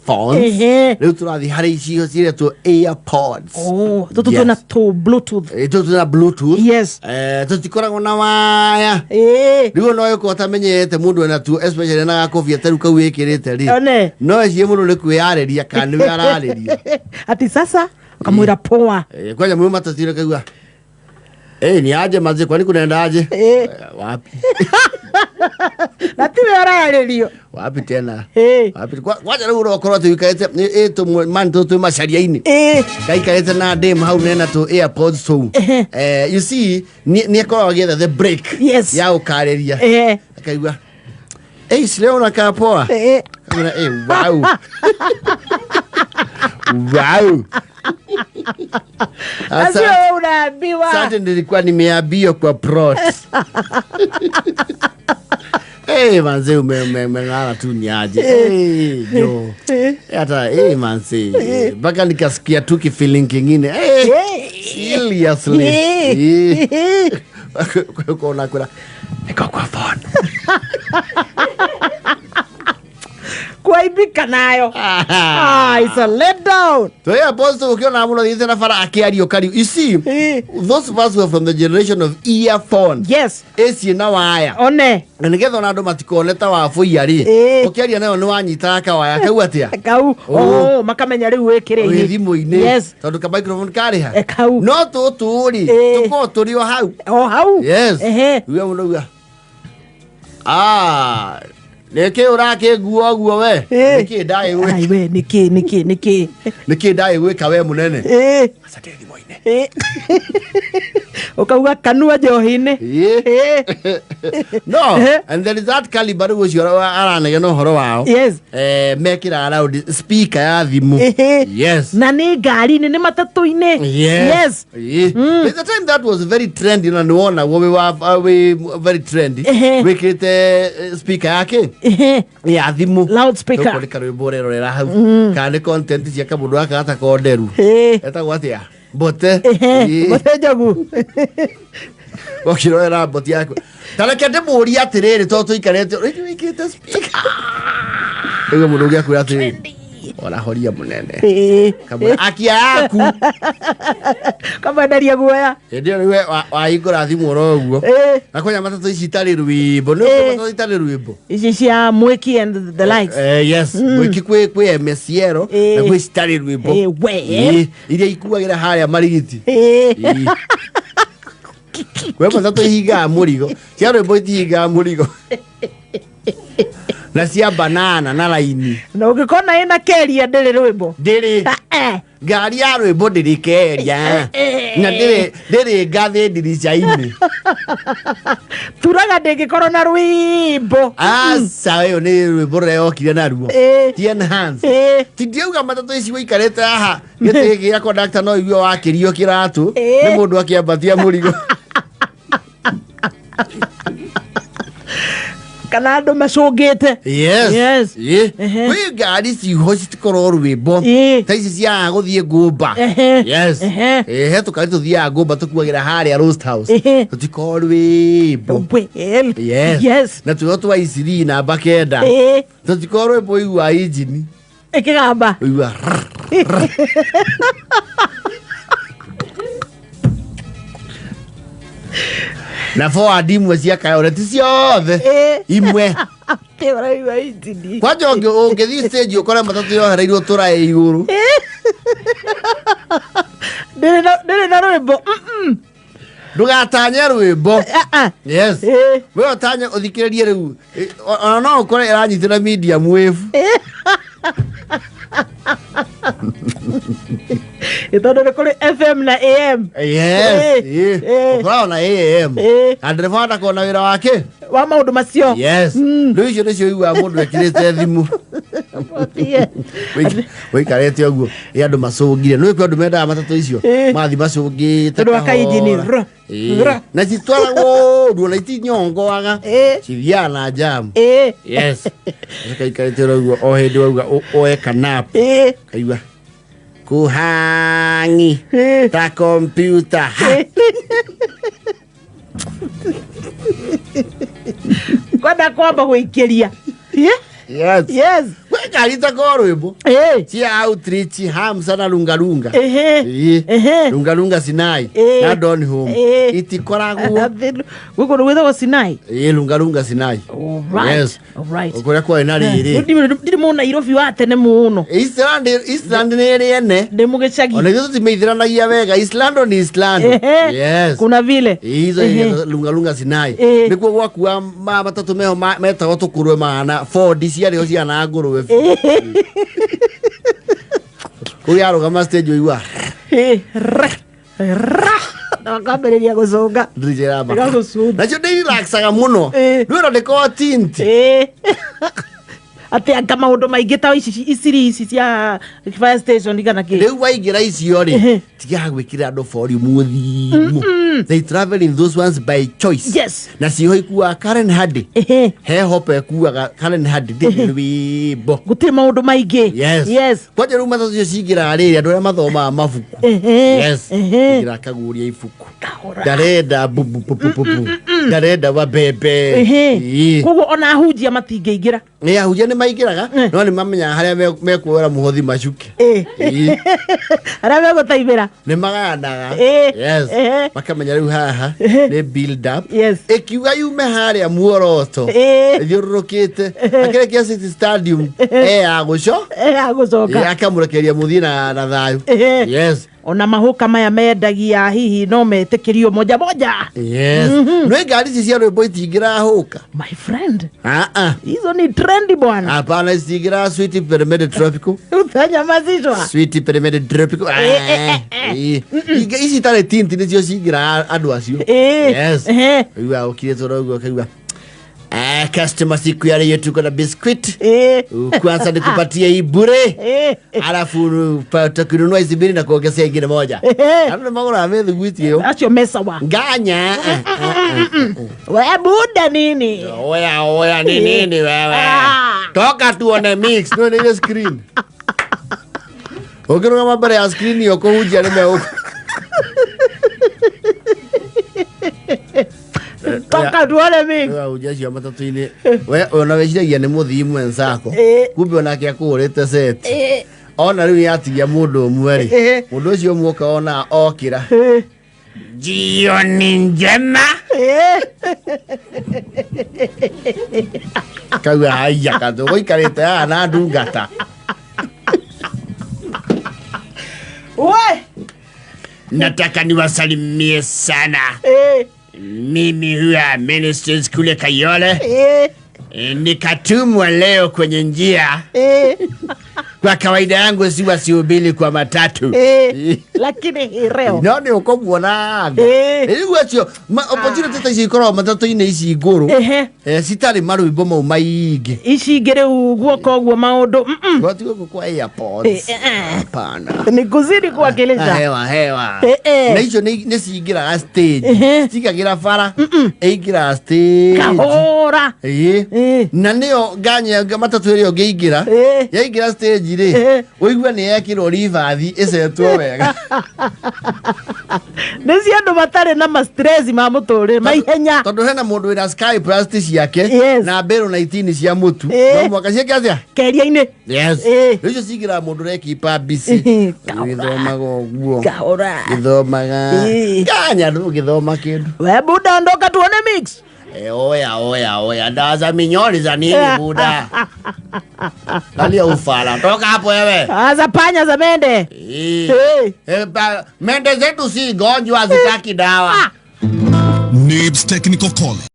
Earphones. Rĩu tũrathiĩ harĩ icio ciretwo airpods. Oh, tũtũ twĩna tũ bluetooth. Tũtũ twĩna bluetooth. Yes. Tũtikoragwo na waya. Rĩu no ĩkorwo ũtamenyete mũndũ ena tuo, especially na gakobia ta rĩu kau wĩkĩrĩte rĩ. One. No ecirie mũndũ nĩ kwĩyarĩria kana nĩwe ararĩria. Ati sasa ukamwĩra poa. Kwanja mwĩ matatũ kaigua. Ni aje maze, kwani kunaenda aje? Wapi? Na tiwe ararĩrio. Wapi tena? Wapi? Kwanja rĩu ũrokorwo atĩ ũikarĩte tũ man tũ twĩ macaria-inĩ. Kaikarĩte na dem hau nena tũ airpods tũu. You see, nĩ akoragwo agĩetha the break ya gũkarĩria. Akaigua, "Hey, si leo unakaa poa." Kamwĩra, "Hey, wow. Wow." Na sio wewe unaambiwa. Asante, nilikuwa nimeambiwa kwa plot. Hey, manze umeng'ara tu ni aje. Hey, jo. Hata hey, manze mpaka nikasikia tu kifeeling kingine. Hey, seriously. Kuona kuna niko kwa phone. Kuaibika nayo. It's a let down. Toya apostle ukiona muno thiite na bara akiario kariu. You see, those of us who are from the generation of earphones. Yes. Eci na waya. One. Na nigetha ona andu matikone ta wabuia ri. Ukiaria nayo ni wanyitaga kawaya kau atia? Kau. Oh, makamenya riu wikire Wĩ thimũ-inĩ. Yes. Tondu ka microphone karĩ ha? Kau. No tũtũ rĩ, tũkoragwo tũrĩ o hau. O hau. Yes. Uga mũndũ uga. Ah, nĩkĩ ũrakĩngua ũguo we? Nĩkĩ ndaĩ gwĩka? Ai we, nĩkĩ, nĩkĩ, nĩkĩ? Nĩkĩ ndaĩ gwĩka we mũnene? Aca ndĩ thimũ-inĩ. Ũkauga kanua njohi-inĩ. No, and there is that caliber rĩu ũcio aranegena ũhoro wao. Yes. Mekĩraga loud speaker ya thimũ. Yes. Na nĩ ngari-inĩ, nĩ matatũ-inĩ. Yes. Yes. There's a time that was very trendy na nĩwonagwo wĩ wa wĩ very trendy. Wĩkĩrĩte speaker yake ya thimũ. Loudspeaker. Tũkũ nĩ karwĩmbo ũrerorera hau. Kana nĩ content cia kamũndũ gaka gatako nderu. Etagwo atĩa? Mbote. Mbote njogu. Ũkĩrorera mboti yaku. Ta reke ndĩmũrie atĩrĩrĩ tondũ tũikarĩte rĩu wĩkĩrĩte speaker. Rĩu mũndũ ũngĩ akwĩra atĩrĩrĩ. Ora horia mũnene. Kamwĩra akia yaku. Kamwenderia guoya. Hĩndĩ ĩyo rĩu wahingũra thimũ oro ũguo. Na kwanja matatũ ici itarĩ rwĩmbo. Nĩ ũĩ matatũ itarĩ rwĩmbo. Ici cia Mwĩki and the likes. Yes. Mwĩki kwĩ MSL na kwĩ citarĩ rwĩmbo. We. Iria ikuagĩra harĩa marigiti. Kwĩ matatũ ihingaga mũrigo. Cia rwĩmbo itihingaga mũrigo. Na cia banana na raini. Na ũngĩkona ĩna keria ndĩrĩ rwĩmbo. Ndĩrĩ. Ngari ya rwĩmbo ndĩrĩ keria. Na ndĩrĩ ngathĩ ndirica-inĩ. Turaga ndĩngĩkorwo na rwĩmbo. Aca ĩyo nĩ rwĩmbo rũrĩa yokire naruo. Ti enhance. Ti ndiauga matatũ ici wĩikarĩte haha gĩtĩ gĩa conductor no igue wakĩrio kĩratũ nĩ mũndũ akĩambatia mũrigo. Kana andũ macũngĩte. Yes. Yes. Kwĩ ngari ciho citikorwo rwĩmbo. Ta ici cia gũthiĩ ngũmba. Yes. He tũkari tũthiaga ngũmba tũkuagĩra harĩa Roast House. Tũtikorwo rwĩmbo. Well. Yes. Yes. Na tuo twa iciri namba 9. Tũtikorwo rwĩmbo ũigua injini. Ĩkĩgamba. Ũigua. Na forward imwe cia kayore ti ciothe. Imwe. Ũraigua injini. Kwanja ũngĩthiĩ stage ũkore matatũ yohereirwo tũraĩ igũrũ. Ndĩrĩ na rwĩmbo. Ndũgatanye rwĩmbo. Yes. We ũtanye ũthikĩrĩrie rĩu. Ona no ũkore ĩranyitĩra medium wave. Tondũ nĩ kũrĩ FM na AM. Yes. Ũkoragwo na AM. Na ndereba ndakoragwo na wĩra wake. Wa maũndũ macio. Yes. Rĩu icio nĩcio ũiguaga mũndũ ekĩrĩte thimũ. Wĩikarĩte ũguo. Ĩ andũ macũngire. Nĩ kwĩ andũ mendaga matatũ icio. Mathiĩ macũngĩte Tondũ wa kainjini. kahora. Na citwaragwo ũru ona itinyongoaga. Cithiaga na jam. Yes. Ũkaikarĩte ũguo o hĩndĩ wauga oe kanap. Kaigua kuhangi ta kompyuta. Kwenda kwamba gũikĩria. Yes. Yes. Ngari itakoragwo rwĩmbo cia outreach Hamsa na Lungalunga. Ĩĩ. Lungalunga Sinai na Donholm itikoragwo. Gũkũ nĩ gwĩtagwo Sinai. Ĩĩ, Lungalunga Sinai. Alright. Yes. Alright. Kũrĩa kwarĩ na rĩrĩ. Ndirĩ mũ Nairobi wa tene mũno. Eastland, Eastland nĩ ĩrĩ ene. Ndĩ mũgĩcagi. Ona ithuĩ tũtimeithĩranagia wega. Eastland ni Eastland. Yes. Kuna vile. Hizo Lungalunga Sinai. Nĩkuo gwakua matatũ meho metagwo tũkũrwe mahana Ford ciarĩho ciana ngũrwe. Kũu yarũgama stage ũigua. Ra ra. Na makambĩrĩria gũcũnga. Ndirica iramba. Ĩgagũcũnga. Nacio ndĩ relaxaga mũno. Rwĩro ndĩkoragwo tint. Atĩ anga maũndũ maingĩ ta ici iciri ici cia fire station kana kĩ. Rĩu waingĩra icio rĩ, tigaga gwĩkĩra andũ volume thimũ. They travel in those ones by choice. Na ciho ikuaga Karen Hardy. He hope ekuaga Karen Hardy ndĩrĩ rwĩmbo. Gũtirĩ maũndũ maingĩ. Yes. Kwanja rĩu matatũ icio cingĩraga rĩrĩ andũ arĩa mathomaga mabuku. Yes. Ingĩra akagũria ibuku. Kahora. Ndarenda bu bu bu bu bu bu. Ndarenda wabebe. Ĩĩ. Koguo ona ahunjia matingĩingĩra. Nĩ ahunjia nĩ maingĩraga no nĩ mamenyaga harĩa mekuoera mũhothi macuke. Ĩĩ. Arĩa megũtaimĩra. Nĩ magayanaga. Yes. Makamenya rĩu haha nĩ build up. Ĩkiuga yume harĩa muoroto. Ĩthiũrũrũkĩte. Akĩrekia City Stadium. Ya gũco. Ya gũcoka. Akamũrekereria mũthiĩ na thayũ. Yes. Ona mahuka maya mendagia hihi no metĩkĩrio moja moja. Yes. No ngari ici cia rwĩmbo itingĩrahũka. My friend. Ah. Hizo ni trendy bwana. Hapana, itingĩra sweet pyramid tropical. Utanyamazishwa. Sweet pyramid tropical. Ici itarĩ tinti nĩcio cingĩra andũ acio. Yes. Ũigua ũkirĩtwo ũguo ũkaigua. Customer siku ya leo tuko na biscuit. Kwanza nikupatie hii bure. Alafu utakinunua hizi mbili na kuongezea ingine moja. Andũ nĩ magũraga mĩthiguiti ĩyo. Acio mesawa. Nganya. We buda nini? Oya oya ni nini wewe? Toka tuone mix. No ni ile screen. Ũngĩrũgama mbere ya screen ĩyo kũhunjia nĩ megũkũ. Toka tuone mix. Ahunjia acio matatũ-inĩ. We ona wĩciragia nĩ mũthii mwenzako. Kumbe onake akũgũrĩte set. Ona rĩu yatigia mũndũ ũmwe rĩ. Mũndũ ũcio ũmwe ũka ona okĩra. Jioni njema. Kauga haiya katũ gũikarĩte haha na ndungata. We. Nataka niwasalimie sana. Mimi huwa ministers kule Kayole. Nikatumwa leo kwenye njia. Kwa kawaida yangu si wasihubiri kwa matatu. Lakini hii leo. No ni ũkũmuona anga. Rĩu acio opportunity ta ici ikoragwo matatũ-inĩ ici ngũrũ. Citarĩ marwĩmbo mau maingĩ. Ici ingĩ rĩu guoka ũguo maũndũ. Gwati gũkũ kwa AirPods. Hapana. Ni kuzidi kuwakilisha. Hewa hewa. Na icio nĩ cingĩraga stage. Cingagĩra bara. Ĩingĩraga stage. Kahora. Na nĩyo nganya matatũ ĩrĩa ũngĩingĩra. Yaingĩra stage rĩ. Ũigue nĩ yekĩrwo ribathi ĩcetwo wega. Nĩ cia andũ matarĩ na ma stress ma mũtũrĩre maihenya. Tondũ hena mũndũ wĩna Sky Plus ciake na mbĩrũ na itini cia mũtu. No mwaka ciake atĩa? Keria-inĩ. Yes. Rĩu icio cingĩraga mũndũ ũrekipa busy. Gĩthomaga ũguo. Kahora. Gĩthomaga. Nganya ndũgĩthoma kĩndũ. We buda ondoka tuone mix. Oya oya oya ndawa za minyori za nini buda? Kalia ufala. Toka hapo wewe. Za panya za mende. Mende zetu si gonjwa zitaki dawa. Nibs Technical College.